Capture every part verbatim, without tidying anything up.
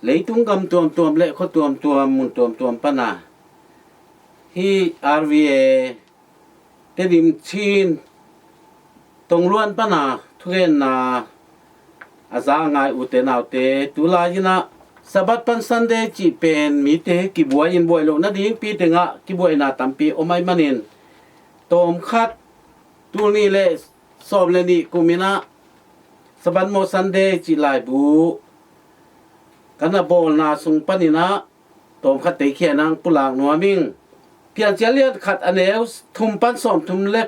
Leitung gam tuamtuam le khua tuamtuam, mun tuamtuam pana hih R V A Tedim Chin Tongluan pana thugenna a za a ngai ute naute, tulai inah Sabbath pan Sunday cih pen mite kibuai in buai loh nading pi tengah kibuaina tampi om ahih manin, tawmkhat, tul nih le sawm le nih kum inah Sabbath maw Sunday cih laibu kan a bawlna sung paninah tawmkhat teikhia nang pulak nuam ing. Piancil a lian khat a neu thum pan sawmthum le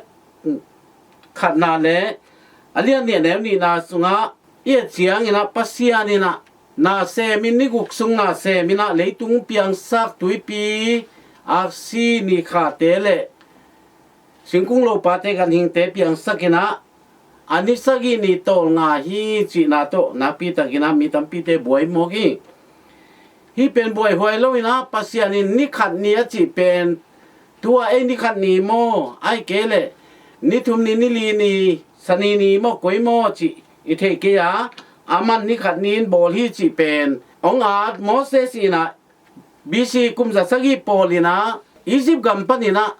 khatna le a lian nih a neu nihna sungah i et cianginah Pasian inah na semin, ni guk sung na seminah leitung piangsak tuipi aksi ni khate le singkung lopate ganhingte piangsakinah a ni sagih ni tawlnga hi cihna tawh nakpitakinah mi tampite buai mawk hi. Hih pen buaihuai loinah Pasian in ni khat ni a cih pen tua ei ni khat ni maw, ahih kei leh ni thum ni, ni li ni, sani ni maw, koi maw cih i theih kei a, aman ni khat ni in bawl hi cih pen hong at Moses inah B C kum za sagih pawl inah Egypt gam paninah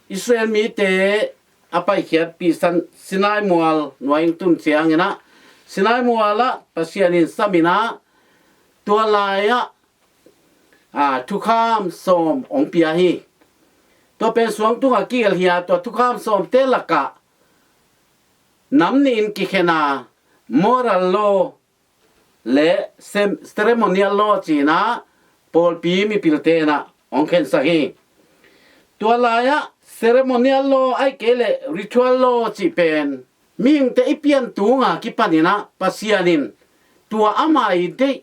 Israel mite a paikhiatpih San-, Sinai mual nuai hong tun cianginah Sinai mualah Pasian in saminah tua lai-ah a, thukham sawm hong pia hi. Tua pen suang tungah kigelh hi a, tua thukham sawmte lakah nam nih in kikhen a, moral law le sem-, ceremonial law cinah pawlpi mipilte inah hong khensak hi. Tua lai-ah ceremonial law ahih kei leh ritual law cih pen mihingte i pian tunga kipaninah Pasian in tua ama i deih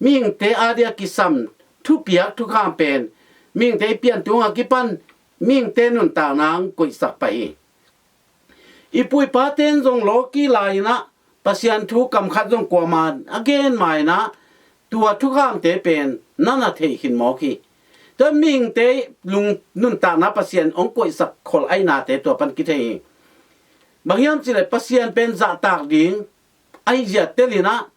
mihingte adia kisam thupiak thukham pen mihingte i pian tunga kipan mihingte nuntakna hong koihsak pah hi. I pu i pate in zong lawki lai-inah Pasian thu kamkhat zong kuamah a gen ma-inah tua thukhamte pen na na thei khin mawk hi. Tua mihingte lung nuntakna Pasian hong koihsak khol aihnate tua pan kithei hi. Bang hiam cihleh Pasian pen zahtak ding ahi zia telinah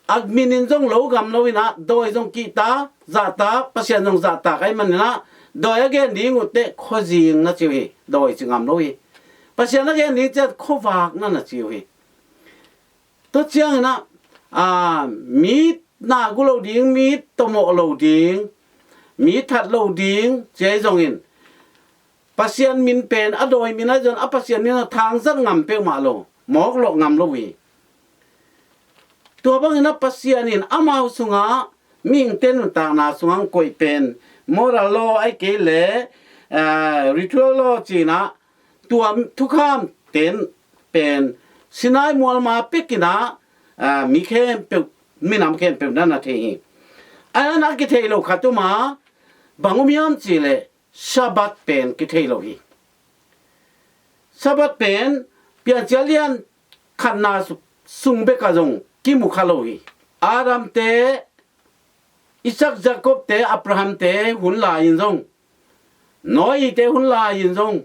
a min in zong lo gam loinah dawi zong kihta, zahtak, Pasian zong zahtak ahih maninah dawi a gen ding uhteh khuazing na ci uh hi. Dawi ci ngam lo hi. Pasian a gen ding ciat khuavak na na ci uh hi. Tua cianginah a, mi na gu lo ding, mi tawmawh lo ding, mi that lo ding ci ahi zongin Pasian min pen a dawi min ahi zongin a Pasian min a thangzat ngam peuhmah lo, mawk lawh ngam lo hi. Tua bangin a Pasian in amau sungah mihingte nuntakna sungah hong koih pen moral law ahih kei leh, eh, ritual law cinah tua thukham ten pen Sinai mualma pekinah, ah, mi khempeuh, minam khempeuh na na thei hi. A, a kithei lo khat um a, bang um hiam cihleh Sabbath pen kithei lo hi. Sabbath pen Piancil lian khatna su-, sung bekah zong kimu kha lo hi. Adamte, Isaac, Jacob te, Abraham te hun lai-in zong, Noah te hun lai-in zong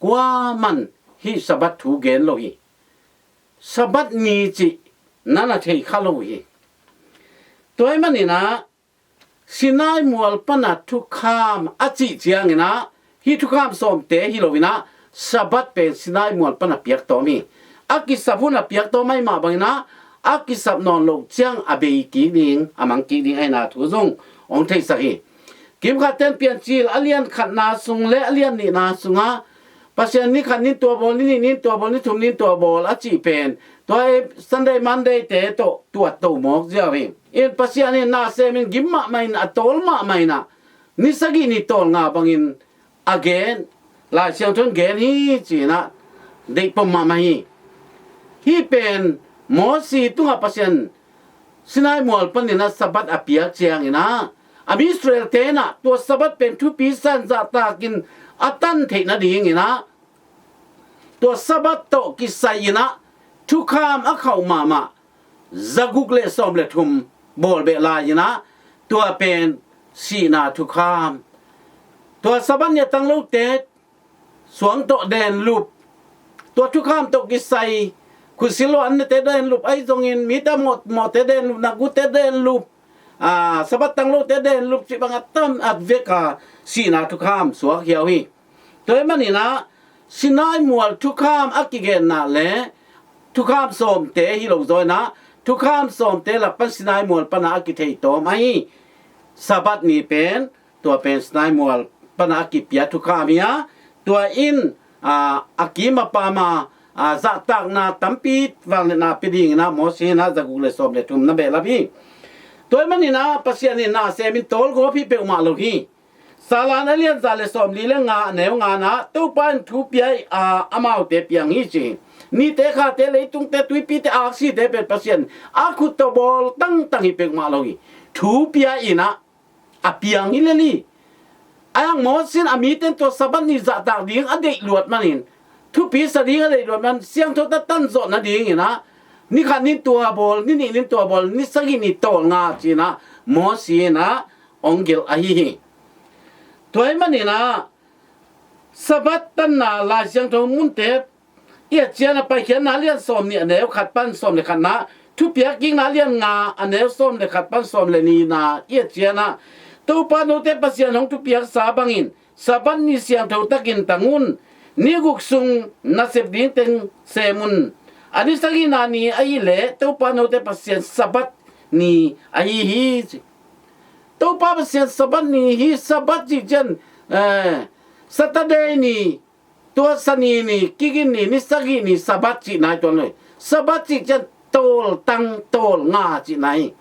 kuaman hih Sabbath thu gen lo hi. Sabbath ni cih na na thei kha lo hi. Tua ahih maninah Sinai mual pana thukham a cih cianginah hih thukham sawmte hi loinah Sabbath pen Sinai mual pana piak tawm hi. A kisap hun a piak tawm ahih mah banginah a kisap nawn loh ciang a bei kik ding, a mang kik ding ahihna thu zong hong theisak hi. Kimkhat ten Piancil a lian khatna sung le a lian nihna sungah Pasian ni khat nin tua bawl, ni nih nin tua bawl, ni thum nin tua bawl a cih pen tua ei Sunday, Monday te tawh tuat to mawk ziau hi. In Pasian in na semin gim mahmah in a tawl mahmah inah ni sagih ni tawl nga bangin a gen, Lai Siangtho in gen hi cinah deih pom mahmah hi. Hih pen Mosi tungah Pasian Sinai mual paninah Sabbath a piak cianginah a mi Israel tenah tua Sabbath pen thupi san zahtakin a tan theih nadinginah tua Sabbath tawh kisai-inah thukham a khauh mahmah zaguk le sawm le thum bawl beh lai-inah tua pen sihna thukham. Tua Sabbath ni a tang lote suang tawh denlup, tua thukham tawh kisai, khutsil lo an nete denlup ahi zongin, mite mawh, mawhte denlup, na gute denlup, a, Sabbath tang lote den lup cih bang a tam a vek a sihna thukham suak hi uh hi. Tua ahih manin ah Sinai mual thukham a kigenna le thukham sawmte hi lo zaw in ah, thukham sawmte lak pan Sinai mual pan ah a kithei tawm ahi Sabbath ni pen, tua pen Sinai mual pan ah a kipia thukham hi a, tua in, a, a kim a pam a, a, zahtakna tampi vangliatna pia dingin ah Moses in ah zaguk le sawm le thum na behlap hi. Tua ahih manin ah Pasian in na sem in tawlgawp hi peuhmah lo hi. Salan a lian za le sawmli le nga a neu nga na, Topa in thu pia a, amaute piang hi ci hi. Nite khate leitungte tuipite aksite pen Pasian a khut tawh bawl tangtang hi peuhmah lo hi. Thu pia in ah a piang hi lel hi. A hang Moses in a mite in tua Sabbath ni zahtak ding a deih luat manin, thupi sa ding a deih luat man, siangtho ta tan zawh nadingin ah, ni khat nin tua bawl, ni nih nin tua bawl, ni sagih ni tawlnga ci-in ah Moses in ah hong gelh ahi hi. Tua ahih manin ah Sabbath tanna Lai Siangtho munte i et ciang a, Paikhiatna a lian sawmnih a neu khat pan sawm le khatna, Thupiak kikna a lian nga a neu sawm le khat pan sawm le nihna i et ciang a, Topa note Pasian hong thupiaksa bangin Sabbath ni siangtho takin tang un. Ni guk sung nasep ding teng sem un. A ni sagihna ni ahih leh Topa note Pasian Sabbath ni ahi hi. Topa Pasian Sabbath ni hi. Sabbath cih ciang, eh, Saturday ni, tua Sani ni, kigin ni, ni sagih ni, Sabbath cihna hi tuan lo hi. Sabbath cih ciang tawltang tawlnga cihna hi.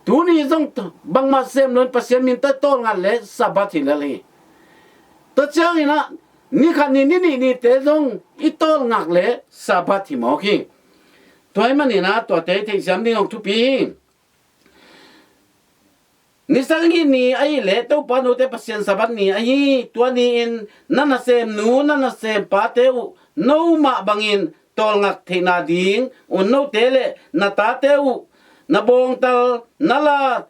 Tuni zong bangmah sem lo in Pasian min tawh i tawlngat leh Sabbath hi lel hi. Tua ciangin ah ni khat ni, ni nih nite zong i tawlngat leh Sabbath hi mawk hi. Tua ahih manin ah tuate i theihsiam ding hong thupi hi. Ni sagih ni ahih leh Topa note Pasian Sabbath ni ahi. Tua ni-in na nasemnu, na nasempate uh nomah bangin tawlngat theihna ding un, note le na tate uh, na bawngtal, na la,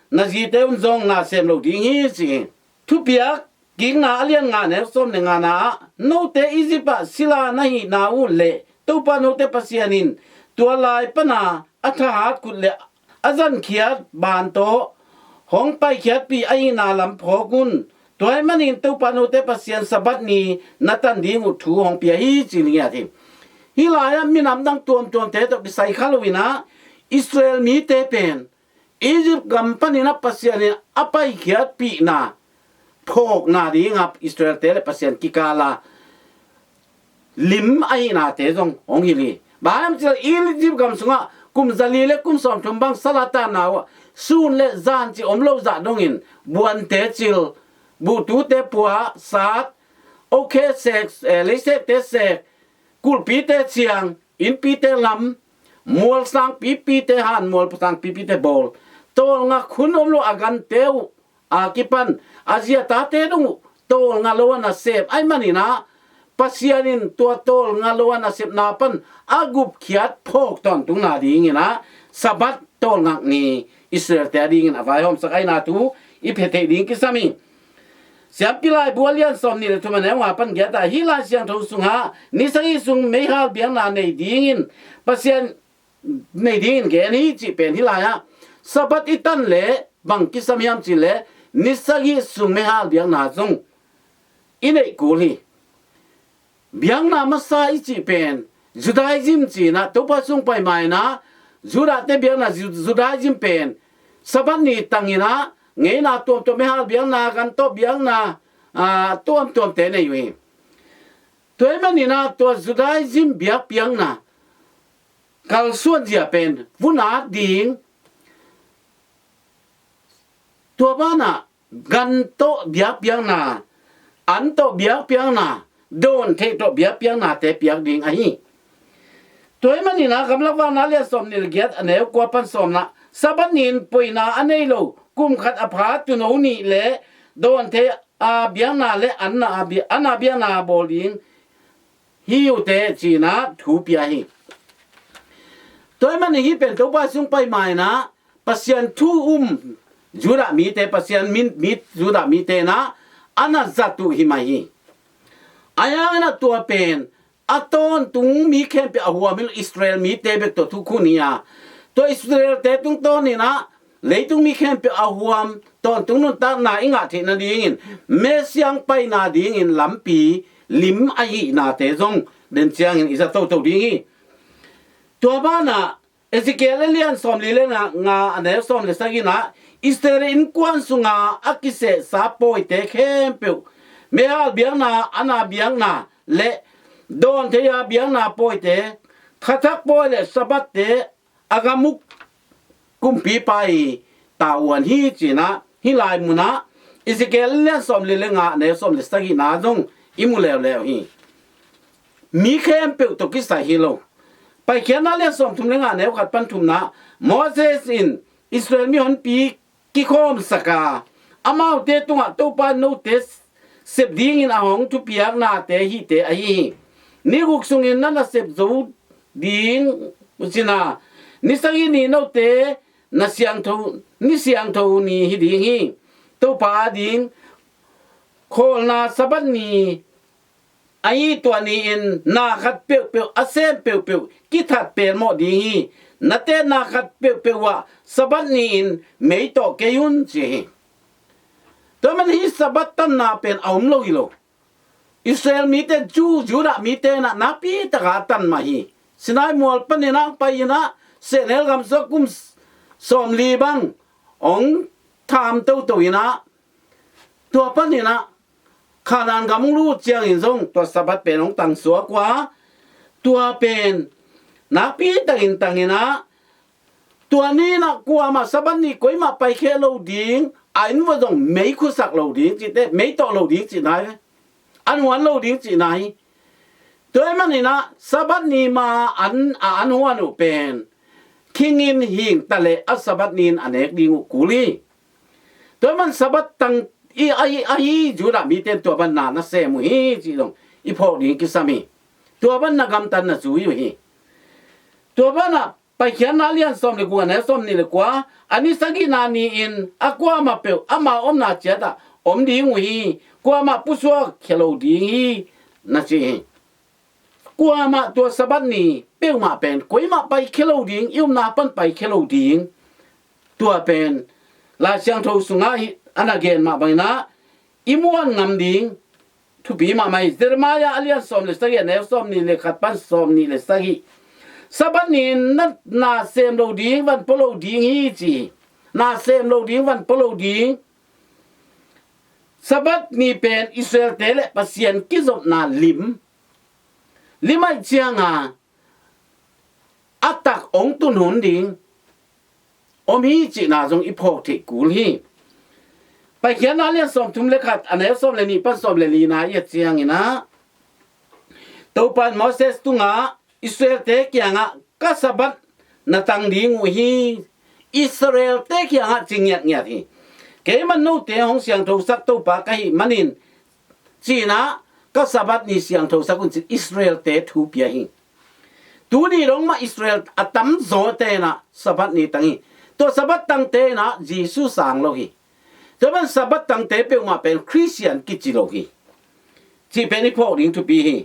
na zite un zong na sem lo ding hi, ci hi. Thupiak kikna a lian nga neu sawm le ngana ah, note Egypt ah sila na hihna uh leh Topa note Pasian in tua lai pana a thahat khut le a zankhiat ban tawh hong paikhiatpih ahihna lam phawk un. Tua ahih manin Topa note Pasian Sabbath ni na tan ding uh thu hong pia hi, ci-in ngiat hi. Hih lai-ah minam dang tuamtuamte tawh kisai kha lo-in ah Israel mite pen Egypt gam panin ah Pasian in a paikhiatpihna phawkna dingah Israel-te le Pasian kikal a lim ahihnate zong hong hilh hi. Bang hiam cih leh Egypt gam sungah kum zali le kum sawmthum bang sal a tanna uh ah sun le zan cih om lo zah dongin buante cil, buhtute pua, sat, okhei sek, eh, leisekte sek, kulhpite ciang, innpite lam, mual sangpipite han, mual sangpipite bawl, tawlnga khun om lo a gante uh a kipan a zi a tate dong uh tawlnga lo a nasep ahih manin ah Pasian in tua tawlnga lo a nasepna pan a gupkhiat phawk tawntungna dingin ah Sabbath tawlngak ni Israel-te a dingin a vaihawmsak ahihna thu i pia theih ding kisam hi. Siampi Laibu a lian sawmnih le thum a neu nga pan giat ah, hih Lai Siangtho sungah ni sagih sung meihal biakna nei dingin Pasian nei dingin gen hi cih pen hih lai-ah Sabbath i tan leh bang kisam hiam cih leh ni sagih sung meihal biakna zong i neih kul hi. Biakna masa i cih pen Judaism ci-in ah, Topa sung pai ma-in ah Judah-te biakna Ju-, Judaism pen Sabbath ni tangin ah ngeina tuamtuam, meihal biakna, gan tawh biakna, ah, tuamtuamte nei uh hi. Tua ahih manin ah tua Judaism biakpiakna kalsuanzia pen vun at ding, tua banah gan tawh biakpiakna, an tawh biakpiakna, dawn theih tawh biakpiaknate piak ding ahi. Tua ahih manin ah Gamlak Vakna lian sawmnih le giat a neu kua pan sawmna, Sabbath ni-in poina a nei lo, kum khat a pha tuuno nih le dawn theih a biakna le an a bia-, an a biakna bawl ding hi uh teh ci-in ah thu pia hi. Tua ahih manin hih pen Topa sung pai ma-in ah Pasian thu um Judah mite, Pasian min, mi Judah mite in ah a na zat uh hi mah hi. Ahi hangin ah tua pen a tawntung mi khempeuh a huam hi lo, Israel mite bek tawh thukhun hi a, tua Israel-te tungtawnin ah leitung mi khempeuh a huam tawntung nuntakna i ngah theih nadingin Messiah paina dingin lampi lim ahihnate zong den ciangin i za toto ding hi. Tua banah Ezekiel a lian sawmli le nga, nga a neu sawm le sagihna, Israel innkuan sunga a kisehsa pawite khempeuh, meihal biakna, ana biakna le dawn thei-a biakna pawite, khathak pawi le Sabbath-te a gam uk kumpipa i tavuan hi, ci-in ah hih lai munah Ezekiel lian sawmli le nga a neu sawm le sagihna zong i mu leuleu hi. Mi khempeuh tawh kisai hi lo. Paikhiatna lian sawmthum le nga a neu khat pan thumna, Moses in Israel mihonpi kikhawmsak a, amaute tungah Topa in note sep dingin a hong thupiaknate hihte ahi hi. Ni guk sungin na nasep zo ding uh ci-in ah, ni sagih ni note na siangtho, ni siangtho ni hi ding hi. Topa ading khawlna Sabbath ni ahi tua ni-in na khat peuhpeuh, a sem peuhpeuh kithat pelmawh ding hi. Na tetna khat peuhpeuh ah Sabbath ni-in mei tawh kei un, ci hi. Tua man hih Sabbath tanna pen a om lo hi lo. Israel mite, Jew, Judah mite in ah nakpi taka a tan mah hi. Sinai mual panin ah pai-in ah sehnel gam sungah kum sawmli bang hong tham toto in ah, tua panin ah Kanaan gam hong lut ciangin zong tua Sabbath pen hong tangsuak uh a, tua pen nakpi takin tangin ah, tua ni-in ah kuamah Sabbath ni koimah paikhia lo ding, a inn uah zong mei khuasak lo ding cihte, mei tawh lo ding cihna hi ve. An huan lo ding cihna hi. Tua ahih manin ah Sabbath ni ma an, a an huan uh pen khingin hing ta leh a Sabbath ni-in a nek ding uh kul hi. Tua ahih man Sabbath tang i ahi, ahi Judah mite in tua bang na nasem uh hi cih zong i phawk ding kisam hi. Tua bang na gamtat na zui uh hi. Tua banah Paikhiatna lian sawm le guk a neu sawmnih le kua, a ni sagihna ni-in a kuamah peuh ama omna ciatah om ding uh hi. Kuamah pusuak khia lo ding hi, na ci hi. Kuamah tua Sabbath ni peuhmah pen koimah paikhia lo ding, i upna pan paikhia lo ding. Tua pen Lai Siangtho sungah hi, a na gen mah bangin ah i muan ngam ding thupi mahmah hi. Jeremiah a lian sawm le sagih, a neu sawmnih le khat pan sawmnih le sagih. Sabbath ni-in na, na sem lo ding, van pua lo ding hi, ci hi. Na sem lo ding, van pua lo ding. Sabbath ni pen Israel-te le Pasian kizopna lim, lim ahih ciangin a tak hong tun hun ding om hi cihna zong i phawk theih kul hi. Paikhiatna lian sawmthum le khat, a neu sawm le nih pan sawm le lina i et ciangin ah, Topa in Moses tungah Israel-te kiangah ka Sabbath na tang ding uh hi. Israel-te kiangah ci ngiatngiat hi. Keimah note hong siangthosak Topa ka hih manin, ci-in ah ka Sabbath ni siangthosak un, ci-in Israel-te thu pia hi. Tuni dong mah Israel a tamzawte in ah Sabbath ni tang hi. Tua Sabbath tangte in ah Jesu sang lo hi. Tua bang Sabbath tangte peuhmah pen Khristian kici lo hi. Cih pen i phawk ding thupi hi.